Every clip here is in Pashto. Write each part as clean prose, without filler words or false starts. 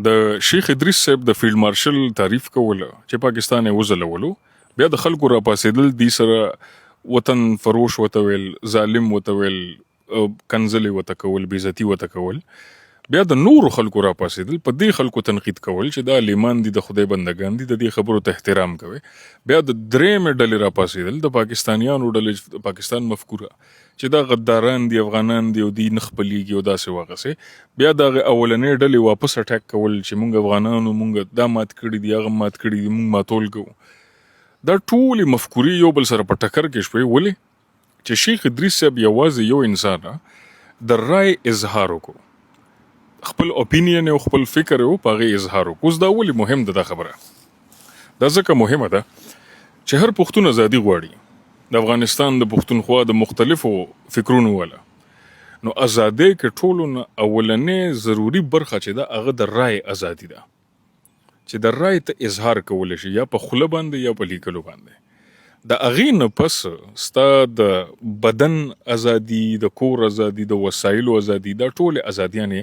د شیخ ادریس صاحب د فیلډ مارشل تعریف کوله چې پاکستان یې وځلولو، بیا د خلکو راپاڅېدل دي سره وطن فروش وته ویل، ظالم وته ویل، کنځلې وته کول، بې عزتي وته کول. بیا د نورو خلکو راپاڅېدل په دې خلکو تنقید کول چې دا عالمان دي، د خدای بندګان دي، د دې خبرو ته احترام کوي. بیا د درېیمې ډلې راپاڅېدل، د پاکستانیانو ډلې، د پاکستان مفکوره چې دا غداران دي، افغانان دي او دی نه خپلېږي او داسې وغسې. بیا د هغې اولنۍ ډلې واپس اټیک کول چې مونږ افغانانو، مونږ دا مات کړي دي، هغه مات کړي دي، مونږ ماتول کوو. دا ټولې مفکورې یو بل سره په ټکر کې شوې. ولې چې شیخ ادریس صاحب یوازې یو انسان د رای اظهار وکړو، خپل اوپینین او خپل فکر او په هغې اظهار وکړو. اوس دا ولې مهم ده دا خبره؟ دا ځکه مهمه ده چې هر پښتون ازادي غواړي، د افغانستان د پښتونخوا د مختلفو فکرونو والا. نو ازادۍ کې ټولو نه اولنې ضروري برخه چې ده هغه د رای ازادي ده، چې د رای ته اظهار کولی شي، یا په خوله باندې یا په لیکلو باندې. د هغې نه پس ستا د بدن ازادي، د کور ازادي، د وسایلو ازادي، دا ټولې ازادیانې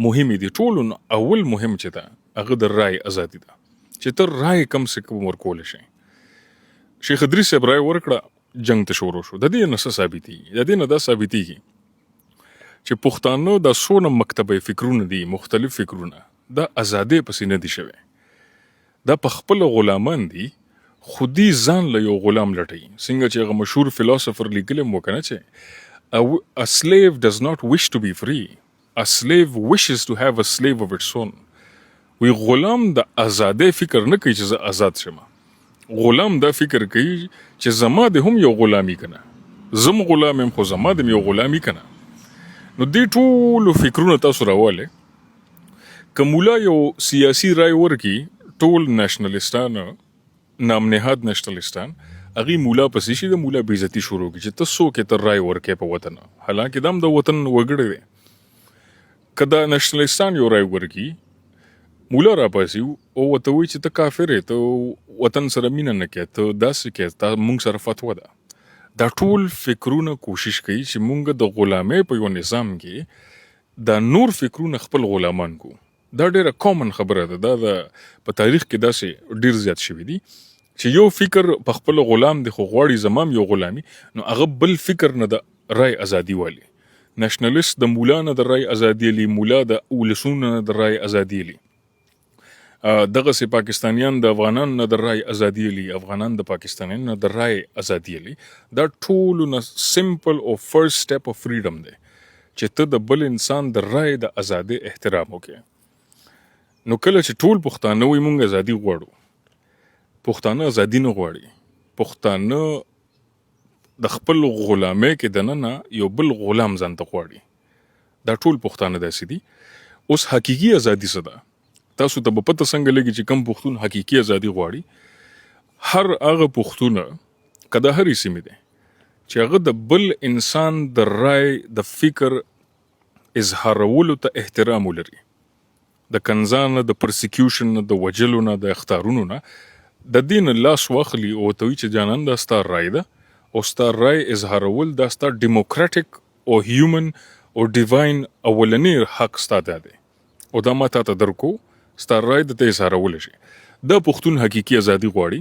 مهمې دي. ټولو نه اول مهم چې ده هغه د رای ازادي ده، چې ته رای کم څه کم ورکولی شي. شیخ ادریس صاحب رای ورکړه، جنگ ته شروع شو. د دې نه څه ثابتېږي؟ د دې نه دا ثابتېږي چې پښتانه دا څونه مکتبه فکرونه دي، مختلف فکرونه، دا ازادۍ پسې نه دي شوی، دا په خپله غلامان دي، خو دی ځان له یو غلام لټوي. څنګه چې هغه مشهور فلسفر لیکلی هم وکنه چې a slave does not wish to be free, a slave wishes to have a slave of its own. وی غلام د ازادۍ فکر نه کوي چې زه ازاد شم، غلام دا فکر کوي چې زما د هم یو غلامي کنه، زم غلام یم خو زما د یو غلامي کنه. نو دې ټولو فکرونه تاسو راواله. که مولا یو سیاسي رای ورکي، ټول نشنلیستان، نام نهاد نشنلیستان هغې مولا پسې شي، د مولا بېعزتي شروع کړي چې ته څوک یې ته رای ورکې په وطن، حالانکه دا هم د وطن وګړی دی. که دا نشنلیستان یو رای ورکي، مولا راپاڅي او ورته وایي چې ته کافر یې، ته وطن سره مینه نه کوې، ته داسې کوې، تا مونږ سره فتوا ده. دا ټول فکرونه کوشش کوي چې مونږ د غلامۍ په یو نظام کې دا نور فکرونه خپل غلامان کو. دا ډیره کامن خبره ده، دا د په تاریخ کې داسې ډیر زیات شوي دي چې یو فکر په خپل غلام دی خو غواړي زمام یو غلامي، نو هغه بل فکر نه د رای ازادي والي. نشنلیست د مولا نه د رای ازادي لی، مولا د ولسونو نه د رای ازادي لی، دغسې پاکستانیان د افغانانو نه د رای ازادي لي، افغانان د پاکستانیانو نه د رای ازادي لي. دا ټولو نه سمپل او فرست سټپ اف فریډم دی چې ته د بل انسان د رای د ازادۍ احترام وکړې. نو کله چې ټول پښتانه وایي مونږ ازادي غواړو، پښتانه ازادي نه غواړي، پښتانه د خپل غلامۍ کې دننه یو بل غلام ځان ته غواړي. دا ټول پښتانه داسې دي. اوس حقیقي ازادي څه ده؟ تاسو ته به پته څنګه لګي چې کم پښتون حقیقي ازادي غواړي؟ هر هغه پښتون که د هرې سیمې دی چې هغه د بل انسان د رای د فکر اظهارولو ته احترام ولري، د کنځا نه، د پرسیکیوشن نه، د وجلو نه، د اخطارونو نه د دې نه لاس واخلي او ورته وایي چې جانان دا ستا رای ده او ستا رای اظهارول دا ستا ډیموکراټیک او هیومن او ډیواین اولنی حق ستا دا دی او دا ما تاته درکو، ستا رای د ته اظهارول شي. دا پښتون حقیقي ازادي غواړي.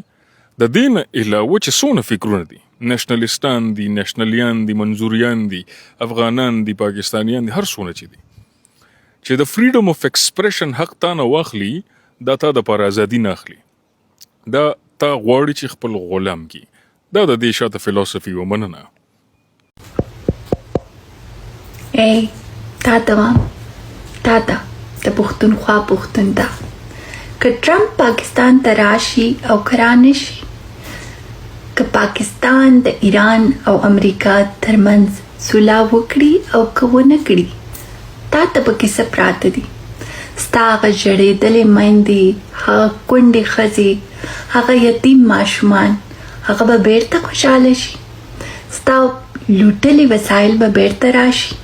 د دې نه علاوه چې څونه فکرونه دي، نشنلیستان دي، نشنلیان دي، منظوریان دي، افغانان دي، پاکستانیان دي، هر څونه چې دي، چې د فریډم اف ایکسپریشن حق تا نه واخلي، دا تا د پاره ازادي نه اخلي، دا تا غواړي چې خپل غلام کی. دا د دې شاته فلسفي و. مننه. ای تا ته وام، تا ته، د پښتونخوا پښتون ته، که ټرمپ پاکستان ته راشي او که را نه شي، که پاکستان د ایران او امریکا ترمنځ سوله وکړي او که ونه کړي، تا ته پکې څه پراته دي؟ ستا هغه ژړېدلې میندې، هغه کونډې ښځې، هغه یتیم ماشومان، هغه به بیرته خوشحاله شي؟ ستا لوټلي وسایل به بیرته راشي؟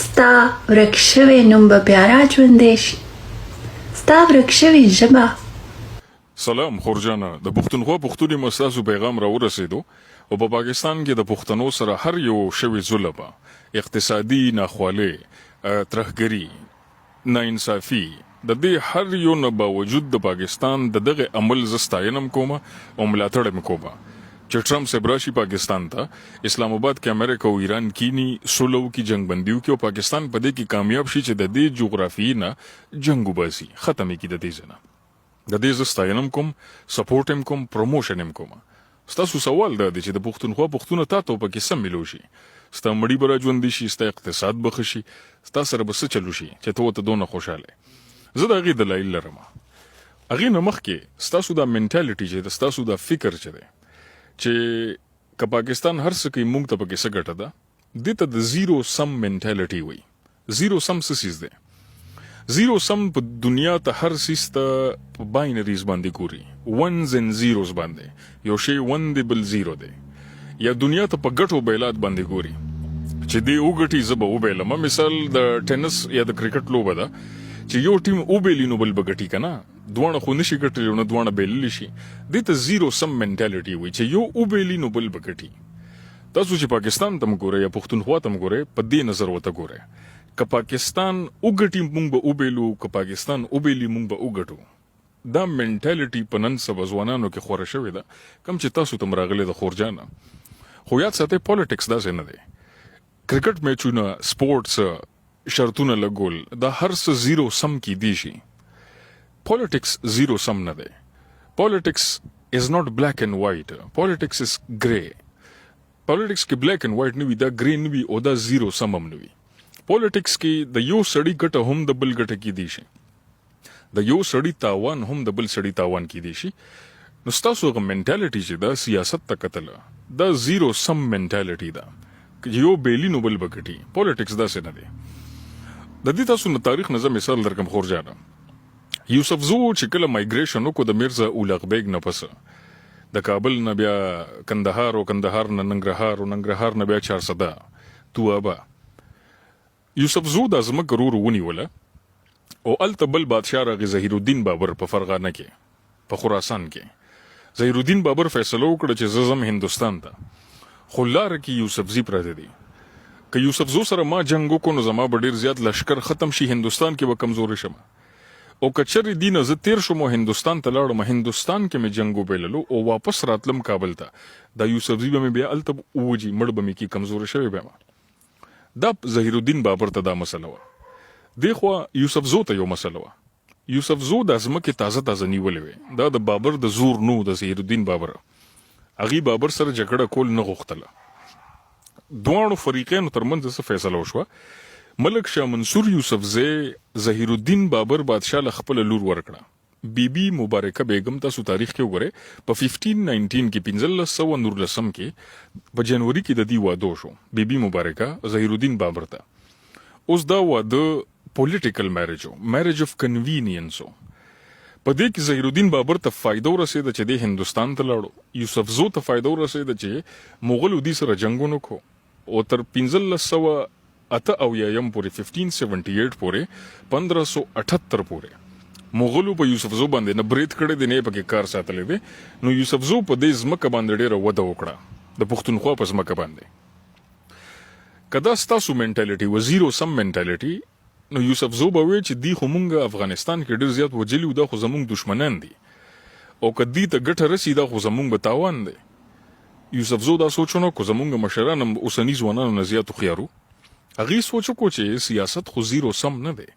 ستا ورک شوی نوم به بیا را ژوندی شي؟ ستا ورک شوې ژبه؟ سلام خورجانه، د پښتونخوا پښتون یم، ستاسو پیغام راورسیدو او په پاکستان کې د پښتنو سره هر یو شوی ظلم، اقتصادي ناخوالې، ترهګري، ناانصافي، د دې هر یو نه باوجود د پاکستان د دغه عمل زه ستاینه هم کوم او ملاتړ هم کوم چې ټرمپ صاحب راشي پاکستان ته، اسلام اباد کې امریکا او ایران کینی، سوله وکړي، جنګ بندي وکړي او پاکستان په دې کې کامیاب شي چې د دې جغرافیې نه جنګ وباسي، ختم یې کړي د دې ځای نه. د دې زه ستاینه هم کوم، سپورټ هم کوم، پروموشن هم کوم. ستاسو سوال دا دی چې د پښتونخوا پښتونه تا ته پکې څه ملو شي؟ ستا مړي به را ژوندي شي، ستا اقتصاد به ښه شي، ستا سره به څه چلو شي چې ته ورته دونه خوشحاله یې؟ زه د هغې دلایل لرم. هغې نه مخکې ستاسو دا منټالټي چې ده، ستاسو دا فکر چې دی چې که پاکستان هر څه کوي موږ ته پکې څه ګټه ده، دې ته د زیرو سم منټالټي وایي. زیرو سم څه څیز دی؟ زیرو سم په دنیا ته هر څیز ته په باینریز باندې ګوري، ونز اینډ زیروز باندې، یو شی ون دی بل زیرو دی، یا دنیا ته په ګټو بیلات باندې ګوري چې دی وګټي زه به وبیلم. مثال د ټینس یا د کرکټ لوبه ده چې یو ټیم وبیلي نو بل به ګټي که نه، دواړه خو نشي ګټلی او نه دواړه بیللی شي. دې ته زیرو سم منټالټي وایي چې یو وبیلي نو بل به ګټي. تاسو چې پاکستان ته هم ګورئ یا پښتونخوا ته هم ګورئ په دې نظر ورته ګورئ، که پاکستان وګټي مونږ به وبیلو، که پاکستان وبیلي مونږ به وګټو. دا منټالټي په نن سبا ځوانانو کې خوره شوې ده، کوم چې تاسو ته هم راغلې ده خورجانه. خو یاد ساتئ پالیټکس داسې نه دی، کرکټ میچونه، سپورټس، شرطونه لګول، دا هر څه زیرو سم کیدی شي. پالیټکس زیرو سم نه دی. پالیټکس از ناټ بلیک اینډ وایټ، پالیټکس از ګری. پالیټکس کې بلیک اینډ وایټ نه وي، دا ګری نه وي او دا زیرو سم هم نه وي. پالیټکس کې د یو سړي ګټه هم د بل ګټه کیدی شي، د یو سړي تاوان هم د بل سړي تاوان کیدی شي. نو ستاسو هغه منټالټي چې ده سیاست ته کتله، دا زیرو سم منټالټي ده، که یو بیلی نو بل به ګټي. پالیټکس داسې نه دی. د دې تاسو نه تاریخ نه زه مثال درکم خور جانه. یوسفزو چې کله مایګریشن وکړو د میرزا اولغ بیګ نه پس، د کابل نه بیا کندهار او کندهار نه ننګرهار او ننګرهار نه بیا چارسده توابه، یوسفزو دا ځمکه ورو ورو ونیوله او هلته بل بادشاه راغی ظهیر الدین بابر په فرغانه کې په خراسان کې. ظهیر الدین بابر فیصله وکړه چې زه ځم هندوستان ته، خو لاره کې یوسفزي پراته دي، که یوسفزو سره ما جنګ وکړو نو زما به ډیر زیات لشکر ختم شي، هندوستان کې به کمزوری شم، او که چېرې دي نه زه تیر شوم او هندوستان ته لاړم، هندوستان کې مې جنګ وبایللو او واپس راتلم کابل ته، دا یوسفزي به مې بیا هلته ووژي، مړ به مې کړي، کمزوری شوی به یم. دا ظهیر الدین بابر ته دا مسله وه. دې خوا یوسفزو ته یو مسله وه. یوسفزو دا ځمکې تازه تازه نیولې وې، دا د بابر د زور نو د ظهیر الدین بابر، هغې بابر سره جګړه کول نه غوښتله. دواړو فریقینو ترمنځ څه فیصله وشوه، ملک شاه منصور یوسفزی ظهیر الدین بابر بادشاه له خپله لور ورکړه، بي بي مبارکه بیګم. تاسو تاریخ کې وګورئ په 1519 کې، 1519 کې په جنوري کې د دې واده وشو بي بي مبارکه ظهیر الدین بابر ته. اوس دا واده پولیټیکل میرج و، میرج اف کنوینینس و. په دې کې ظهیر الدین بابر ته فایده ورسېده چې دی هندوستان ته لاړو، یوسفزو ته فایده ورسېده چې مغلو دې سره جنګ ونه کړو، او تر 1578 پورې، 1578 پورې، 1578 پورې مغلو په یوسفزو باندې نه برید کړی دی، نه یې پکې کار ساتلی دی. نو یوسفزو په دې ځمکه باندې ډېره وده وکړه، د پښتونخوا په ځمکه باندې. که دا ستاسو منټالټي وه، زیرو سم منټالټي، نو یوسفزو به وی چې دی خو مونږ افغانستان کې ډېر زیات وژلي وو، دا خو زمونږ دښمنان دي، او که دی ته ګټه رسي دا خو زمونږ به تاوان دی. یوسفزو دا سوچ ونه کړو، زمونږ مشران هم اوسني ځوانانو نه زیات هوښیار وو، هغې سوچ وکړو چې سیاست خو زیرو سم نه دی،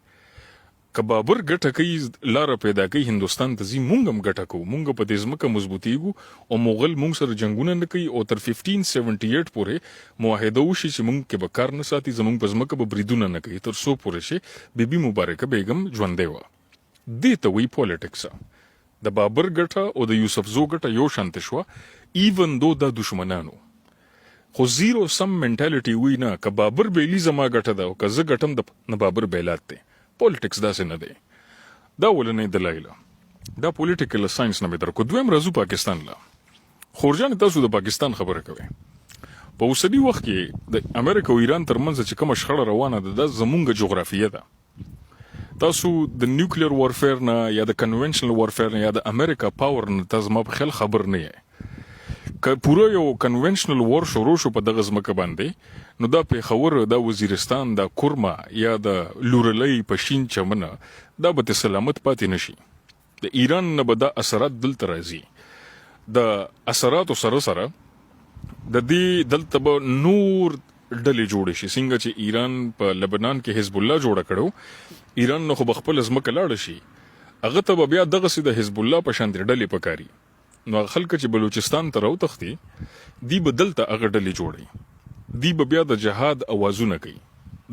که بابر ګټه کوي، لاره پیدا کوي، هندوستان ته ځي، مونږ هم ګټه کوو، مونږ په دې ځمکه مضبوطیږو او مغل مونږ سره جنګونه نه کوي، او تر 1578 پورې معاهده وشي چې مونږ کې به کار نه ساتي، زمونږ په ځمکه به بریدونه نه کوي، تر څو پورې چې بي بي مبارکه بیګم ژوندۍ وه. دې ته وایي پولیټکس. د بابر ګټه او د یوسفزو ګټه یو شانته شوه، ایون دو دا دښمنان وو، خو زیرو سم منټالیټي وی نه، که بابر بیلی زما ګټه ده او که زه ګټم د نه بابر بیلات دی. پولیټکس داسې نه دی. دا اولنۍ دلایل دا پولیټیکل ساينس نه مې درکو. دویم راځو پاکستان له. خورجان، تاسو د پاکستان خبره کوئ، په اوسني وخت کې د امریکا او ایران ترمنځ چې کومه شخړه روانه ده، دا زمونږ جغرافیه ده. تاسو د نیوکلیر وارفیر نه یا د کنونشنل وارفیر نه یا د امریکا پاور نه تاسو ما په خیال خبر نه یې. که پوره یو کنونشنل وار شروع شو په دغه ځمکه باندې، نو دا پېښور، دا وزیرستان، دا کورمه یا د لورلۍ، پشین، چمن دا به ترې سلامت پاتې نه شي. د ایران نه به دا اثرات دلته راځي. د اثراتو سره سره د دې دلته به نور ډلې جوړې شي. څنګه چې ایران په لبنان کې حزب الله جوړه کړو، ایران نه خو به خپله ځمکه لاړه شي، هغه ته به بیا دغسې د حزب الله په شان ډلې پکاري. نو هغه خلک چې بلوچستان ته راوتښتي، دی به دلته هغه ډلې جوړوي، دی به بیا د جهاد اوازونه کوي،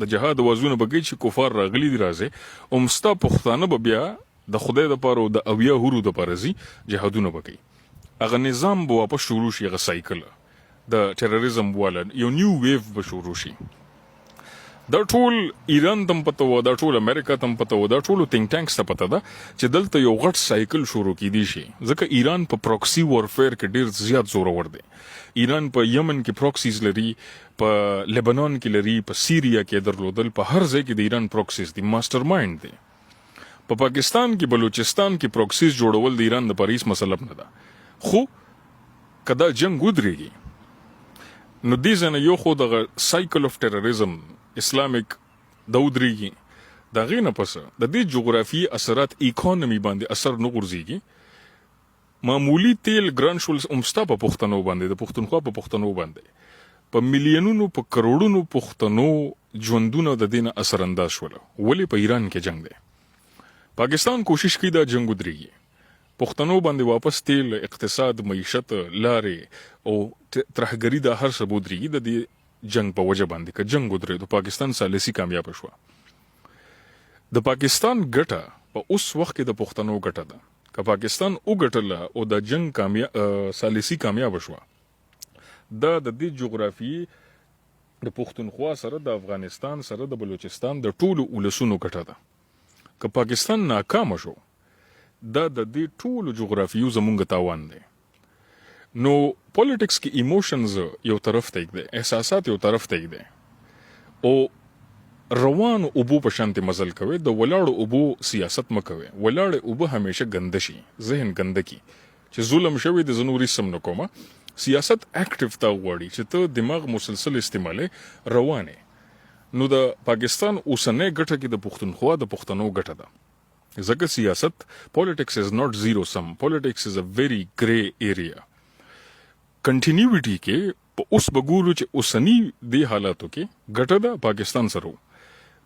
د جهاد اوازونه به کوي چې کفار راغلي دي راځي. هم ستا پښتانه به بیا د خدای دپاره او د 70 حورو دپاره ځي، جهادونه به کوي. هغه نظام به واپس شروع شي، هغه سایکل د ټیرریزم والا یو نیو ویو به شروع شي. دا ټول ایران ته هم پته وه، دا ټول امریکا ته هم پته وه، دا ټولو تینک ټانکس ته پته ده چې دلته یو غټ سایکل شروع کیدی شي، ځکه ایران په پروکسي وارفیر کې ډیر زیات زورور دی. ایران په یمن کې پروکسیز لري، په لبنان کې لري، په سیریا کې درلودل، په هر ځای کې د ایران پروکسیز دي، ماستر مایند دی. په پاکستان کې بلوچستان کې پروکسیز جوړول د ایران د پاریس مسله نه ده. خو که دا جنګ ودرېږي نو دې ځای نه یو خو دغه سایکل اف ټیرریزم اسلامیک دا ودرېږي، د هغې نه پس د دې جغرافیې اثرات ایکانومي باندې اثر نه غورځېږي. معمولي تیل ګران شول، هم ستا په پښتنو باندې، د پښتونخوا په پښتنو باندې په میلیونونو په کروړونو پښتنو ژوندونه د دې نه اثر انداز شول. ولې په ایران کې جنګ دی، پاکستان کوشش کوي دا جنګ ودرېږي، پښتنو باندې واپس تیل، اقتصاد، معیشت، لارې او ترهګري دا هر څه به ودرېږي د دې جنګ په وجه باندې. که جنګ ودرېدو پاکستان ثالثي کامیابه شوه. د پاکستان ګټه په اوس وخت کې د پښتنو ګټه ده. که پاکستان وګټله او د جنګ ثالثي کامیابه شوه، دا د دې جغرافیې د پښتونخوا سره، د افغانستان سره، د بلوچستان د ټولو ولسونو ګټه ده. که پاکستان ناکام شو، دا د دې ټولو جغرافیو زمونږ تاوان دی. نو پولیټکس کې ایموشنز یو طرف ته ایږدی، احساسات یو طرف ته ایږدی او روانو اوبو په شانتې مزل کوي. د ولاړو اوبو سیاست مه کوي. ولاړې اوبه همیشه ګنده شي، ذهن ګنده کی چې ظلم شوی د زه نور هیڅ هم نه کومه. سیاست اکټیو تا غواړي چې ته دماغ مسلسل استعمالې روانې. نو د پاکستان اوسنۍ ګټه کې د پښتونخوا د پښتنو ګټه ده، ځکه سیاست politics is not zero sum, politics is a very grey area. Continuity کې په اوس به ګورو چې اوسني دې حالاتو کې ګټه ده پاکستان سره،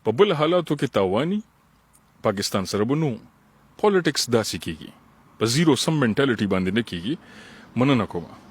په بل حالاتو کې تاواني پاکستان سره به. نو پولیټکس داسې کیږي، په زیرو سم منټالیټي باندې نه کیږي. مننه کومه.